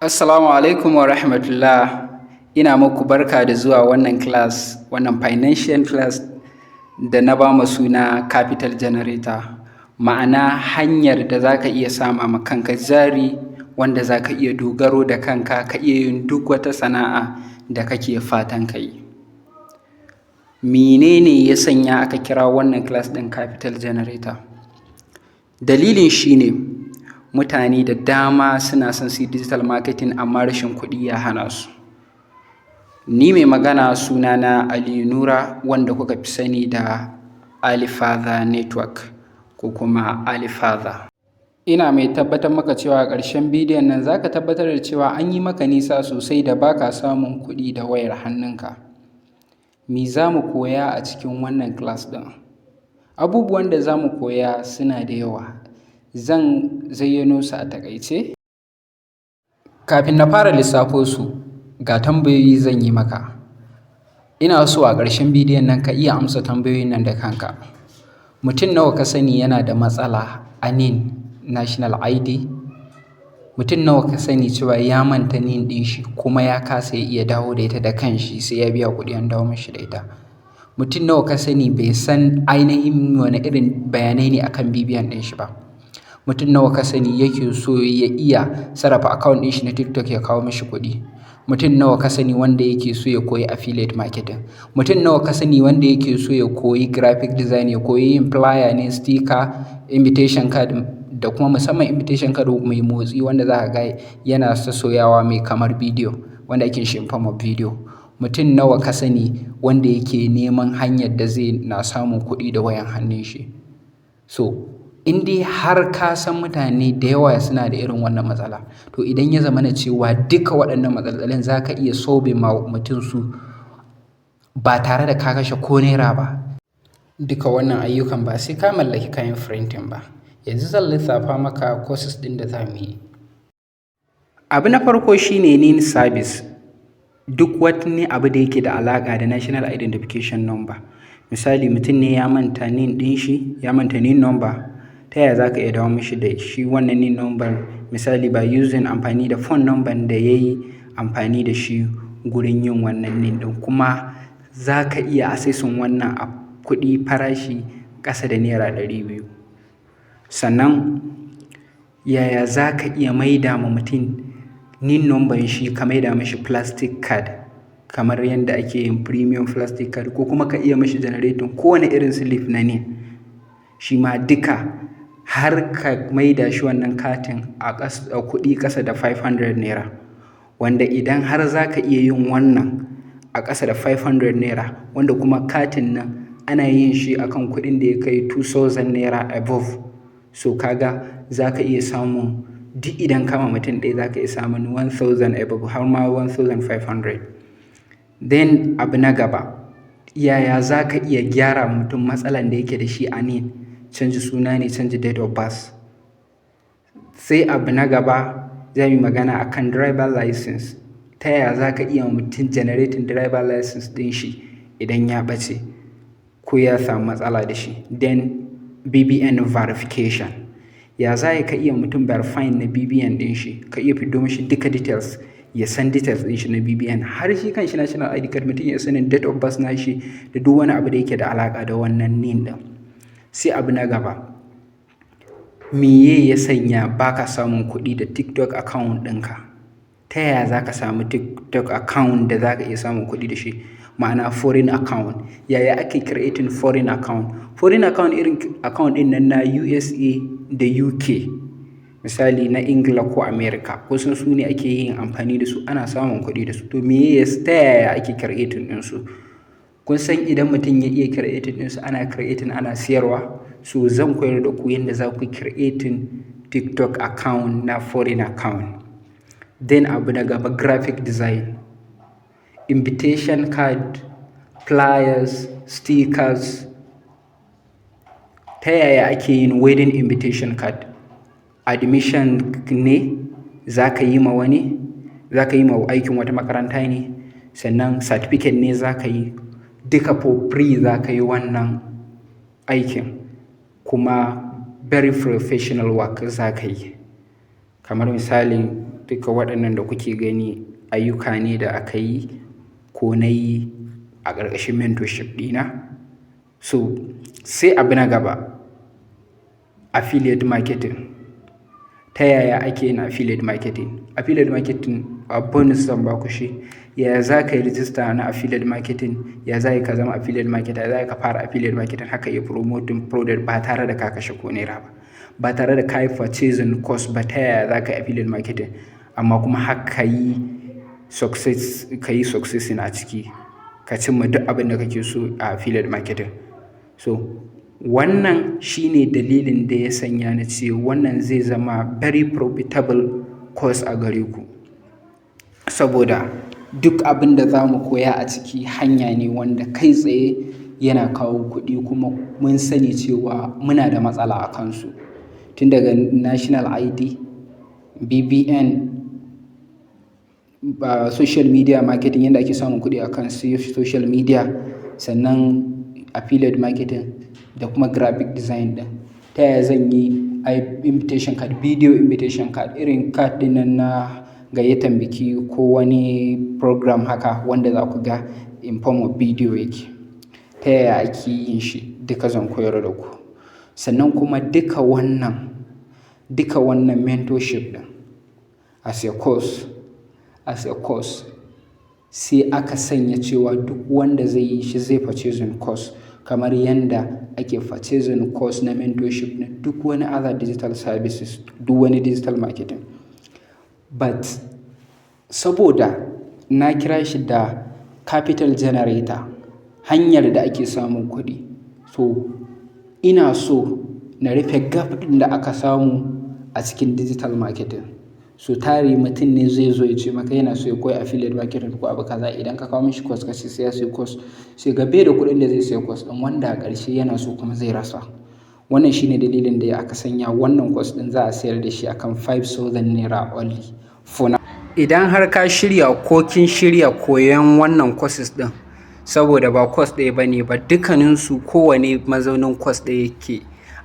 Assalamu alaikum wa rahmatullah. Ina muku barka da zuwa wannan class, wannan financial class da na ba ma suna Capital Generator. Ma'ana, hanyar da za ka iya sama ma kanka jari wanda za ka iya dogaro da kanka, ka iya yin duk wata sana'a da kake fatan ka yi. Mene ne ya sanya aka kira wannan class ɗin Capital Generator? Dalilin shi ne mutane da dama suna son su yi digital marketing, amma rashin kuɗi ya hana su. Ni mai magana, sunana Aliyu Nura, wanda kuka fi sani da Ali Father Network ko kuma Ali Father. Ina mai tabbatar maka cewa a ƙarshen bidiyon nan za ka tabbatar da cewa an yi maka nisa sosai da ba ka samun kuɗi da wayar hannunka. Me za mu koya a cikin wannan class ɗin? Abubuwan da za mu koya suna da yawa. Zan zayyano su a taƙaice. Kafin na fara lissafo su, ga tambayoyi zan yi maka. Ina so a ƙarshen bidiyon nan ka iya amsa tambayoyin nan da kanka. Mutum nawa ka sani yana da matsala a NIN, National ID? Mutum nawa ka sani cewa ya manta NIN ɗin shi kuma ya kasa ya iya dawo da ita da kanshi, sai ya biya kuɗi an dawo mashi da ita? Mutum nawa ka sani bai san ainihin wane irin bayanai ne akan BVN ɗin shi ba? Mutum nawa ka sani yake so ya iya sarrafa account ɗin shi na TikTok ya kawo mashi kuɗi? Mutum nawa ka sani wanda yake so ya koyi affiliate marketing? Mutum nawa ka sani wanda yake so ya koyi graphic design, ya koyi yin flyer ne, sticker, invitation card, da kuma musamman invitation card mai motsi wanda za ka ga yana sassoyawa, mai kamar bidiyo, wanda ake shi in form of video? Mutum nawa ka sani wanda yake neman hanyar da zai na samun kuɗi da wayan hannun shi? So, in dai har ka san mutane da yawa suna da irin wannan matsala, to idan ya zama na cewa duka waɗannan matsalolin za ka iya solving ma mutum su ba tare da ka kashe ko naira ba. Duka wannan ayyukan ba sai ka mallaki kayan printing ba. Yanzu zan lissafa maka courses ɗin da za mu yi. Abu na farko shine NIN service. Duk wani abu da yake da alaƙa da National Identification Number. Misali, mutum ne ya manta NIN ɗin shi, ya manta NIN number, ta yaya za ka iya dawo mashi da shi wannan NIN number? Misali, by using, amfani da phone number da ya yi amfani da shi gurin yin wannan NIN ɗin, kuma za ka iya accessing wannan a kuɗi farashi ƙasa da ₦200. Sannan, yaya za ka iya maida ma mutum NIN number shi, ka maida mashi plastic card kamar yadda ake yin premium plastic card, ko kuma ka iya mashi generating kowane irin slip na NIN? Shi ma duka har ka maida shi wannan katin a kuɗi ƙasa da ₦500. Wanda idan har za ka iya yin wannan a ƙasa da ₦500, wanda kuma katin nan ana yin shi a kan kuɗin da ya kai ₦2,000 above. So ka ga za ka iya samun, duk idan ka ma mutum ɗaya, za ka iya samun 1,000 above, har ma 1,500. Then abu na gaba, yaya za ka iya gyara mutum matsalar da yake da shi a NIN? Canza suna ne, canza date of birth. Sai abu na gaba, za mu yi magana akan driver license. Ta yaya za ka iya wa mutum generating driver license ɗin shi idan ya ɓace ko ya samu matsala da shi? Then BVN verification. Ya za ka iya mutum verifying na BVN ɗin shi, ka iya fiddo mashi duka details, ya san details ɗin shi na BVN, har shi kan shi national ID card, mutum ya sanin date of birth nashi da duk wani abu da yake da alaƙa da wannan NIN ɗin. Sai abu na gaba, meye ya sanya ba ka samun kuɗi da TikTok account ɗinka? Ta yaya za ka samu TikTok account da za ka iya samun kuɗi da shi? Ma'ana, foreign account. Yaya ake creating foreign account? Foreign account, irin account ɗin nan na USA da UK. Misali, na Ingila ko America. Kusan su ne ake yin amfani da su, ana samun kuɗi da su. To, meye, ta yaya ake creating ɗinsu? Kun san idan mutum ya iya creating ɗinsu, ana creating ana siyarwa. So zan koyar da ku yadda za ku creating TikTok account na foreign account. Then abu na gaba, graphic design. Invitation card, flyers, stickers. Ta yaya ake yin wedding invitation card? Admission ne za ka yi ma wani, za ka yi ma aikin wata makaranta ne, sannan certificate ne za ka yi, duka for free za ka yi wannan aikin, kuma very professional work za ka yi. Kamar misali, Duka waɗannan da kuke gani ayyuka ne da aka yi ko na yi a ƙarƙashin mentorship ɗina. So sai abu na gaba, affiliate marketing. Ta yaya ake yin affiliate marketing? Affiliate marketing a bonus zan baku shi. Ya za ka yi rijista na affiliate marketing? Ya za ka zama affiliate marketer? Ya za ka fara affiliate marketing haka iya promoting product ba tare da ka kashe ko naira ba, ba tare da ka yi purchasing course ba? Ta yaya za ka yi affiliate marketing amma kuma har ka yi success, ka yi successing a ciki, ka cimma duk abin da kake so a affiliate marketing? So wannan shine dalilin da ya sanya na ce wannan zai zama very profitable course a gare ku, saboda duk abin da za mu koya a ciki hanya ne wanda kai tsaye yana kawo kuɗi, kuma mun sani cewa muna da matsala a kansu, tun daga national ID, BVN, social media marketing, yadda ake samun kuɗi a kan social media, sannan affiliate marketing da kuma graphic design ɗin. Ta yaya zan yi invitation card, video invitation card, irin card ɗin nan na gayyatan biki ko wani program haka, wanda za ku ga in form of video yake? Ta yaya ake yin shi? Duka zan koyar da ku. Sannan kuma duka wannan mentorship ɗin as a course sai aka sanya cewa duk wanda zai yi shi zai purchasing course kamar yanda ake purchasing course na mentorship na duk wani other digital services, duk wani digital marketing. But saboda na kira shi da capital generator, hanyar da ake samun kuɗi, so ina so na rufe gap ɗin da aka samu a cikin digital marketing. So tari mutum ne zai zo ya ce maka yana so ya koyi affiliate marketing ko abu kaza. Idan ka kawo mishi course, ka ce sai ya sayi course, sai ga bai da kuɗin da zai sayi course ɗin, wanda a ƙarshe yana so kuma zai rasa. Wannan shine dalilin da aka sanya wannan course ɗin za a sayar da shi akan ₦5,000 only for now. Idan har ka shirya ko kin shirya koyon wannan courses ɗin, saboda ba course ɗaya ba ne ba, dukkaninsu kowane mazaunin course ɗaya yake,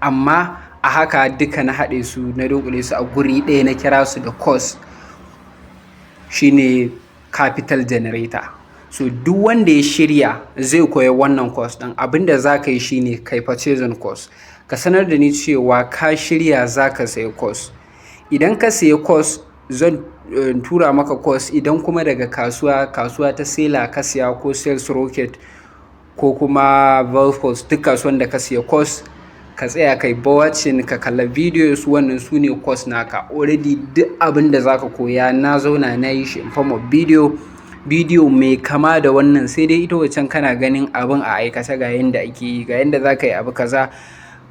amma a haka duka na haɗe su, na dunkule su a guri ɗaya, na kira su da course shine capital generator. So duk wanda ya shirya zai koya wannan course ɗin, abinda za ka yi shine kai purchasing course, ka sanar da ni cewa ka shirya za ka sayi course. Idan ka sayi course, zan tura maka course. Idan kuma daga kasuwa ta Selar ka siya, ko Sales Rocket, ko kuma Velforce, duk kasuwan da ka siya course, ka tsaya kai watching, ka kalla videos, wannan su ne course naka already. Duk abin da zaka koya na zauna na yi shi in form of video, video mai kama da wannan, sai dai ita wancan kana ganin abin a aikace, ga yanda ake yi, ga yanda za ka yi abu kaza,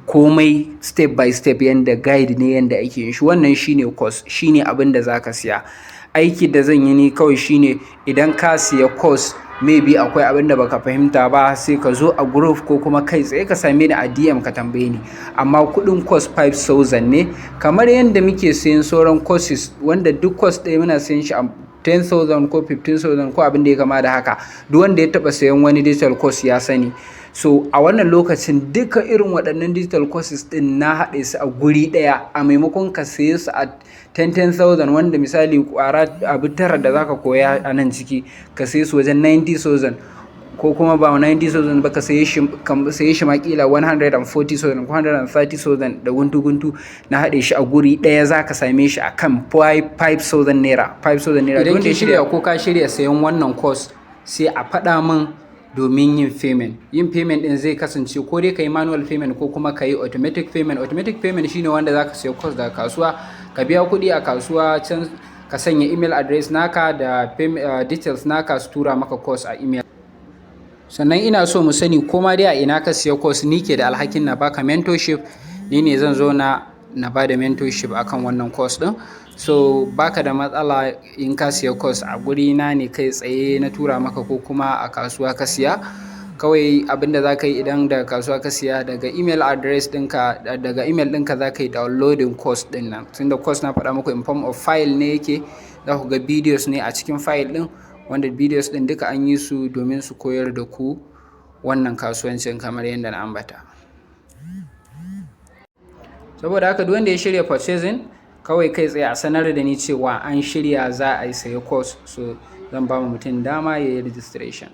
komai step by step, yanda guide ne yanda ake yin shi. Wannan shine course, shine abin da zaka siya. Aiki da zan yi ni kawai shine, idan ka siya course, maybe akwai abin da baka fahimta ba, sai ka zo a group ko kuma kai tsaye ka same ni a DM ka tambaye ni. Amma kuɗin course 5000 ne, kamar yadda muke sayan sauran courses, wanda duk course ɗaya muna sayan shi a 10,000 ko 15,000 ko abin da ya kama da haka. Duk wanda ya taɓa sayan wani digital course ya sani. So a wannan lokacin duka irin waɗannan digital courses ɗin na haɗe su a guri ɗaya. A maimakon ka saye su a 10,000, wanda misali ƙwara abu tara da zaka koya a nan ciki, ka saye su wajen 90,000, ko kuma ba 90,000 ba, ka saye shi ma ƙila 140,000 ko 130,000 da guntu guntu, na haɗe shi a guri ɗaya, za ka same shi a kan ₦5,000, ₦5,000. Idan kin shirya ko ka shirya sayan wannan course, sai a faɗa min domin yin payment. Yin payment ɗin zai kasance ko dai ka yi manual payment ko kuma ka yi automatic payment. Automatic payment shine wanda za ka sayi course daga kasuwa, ka biya kuɗi a kasuwa can, ka sanya email address naka da details naka, su tura maka course a email. Sannan ina so mu sani, koma dai a ina ka siya course, ni ke da alhakin na baka mentorship. Ni ne zan zo na ba da mentorship akan wannan course ɗin. So baka da matsala in ka siya course a guri na ne kai tsaye na tura maka, ko kuma a kasuwa ka siya. Kawai abin da za ka yi, idan daga kasuwa ka siya, daga email address ɗinka, daga email ɗinka za ka yi downloading course ɗin nan. Tunda course na faɗa muku in form of file ne yake, za ku ga videos ne a cikin file ɗin, wanda videos ɗin duka an yi su domin su koyar da ku wannan kasuwancin kamar yadda na ambata. Saboda haka duk wanda ya shirya purchasing, Kawai kai tsaye a sanar da ni cewa an shirya za a yi sayi course, so zan ba mutum dama ya yi registration.